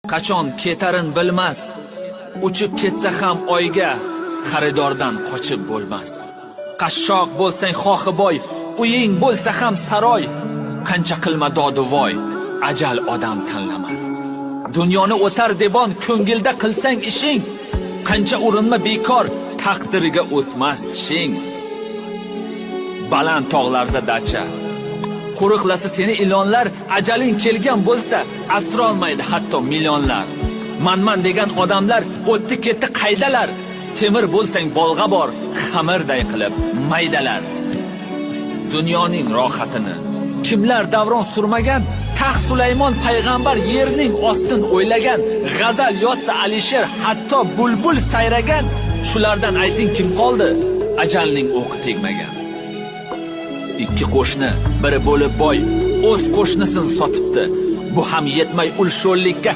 Qachon ketarin bilmas, uchib ketsa ham oyga, xaridordan qochib bo'lmas. Qashshoq bo'lsang xohi boy, uying bo'lsa ham saroy, qancha qilma dodu voy, ajal odam tanlamas. Dunyoni o'tar debon ko'ngilda qilsang ishing, qancha urinma bekor, taqdiriga o'tmas tishing. Baland tog'larda dacha, qo'riqlasa seni ilonlar, ajaling kelgan bo'lsa, asrolmaydi hatto millionlar. Manman degan odamlar o'tdi ketdi qaydalar? Temir bo'lsang bolg'a bor, xamirday qilib maydalar. Dunyoning rohatini kimlar davron surmagan? Taxt Sulaymon payg'ambar yerning ostin o'ylagan, g'azal yozsa Alisher, hatto bulbul sayragan. Shulardan ayting, kim qoldi ajalning o'qi tegmagan? Ikki qo'shni, biri bo'lib boy, o'z qo'shnisini sotibdi. Bu ham yetmay ul sho'llikka.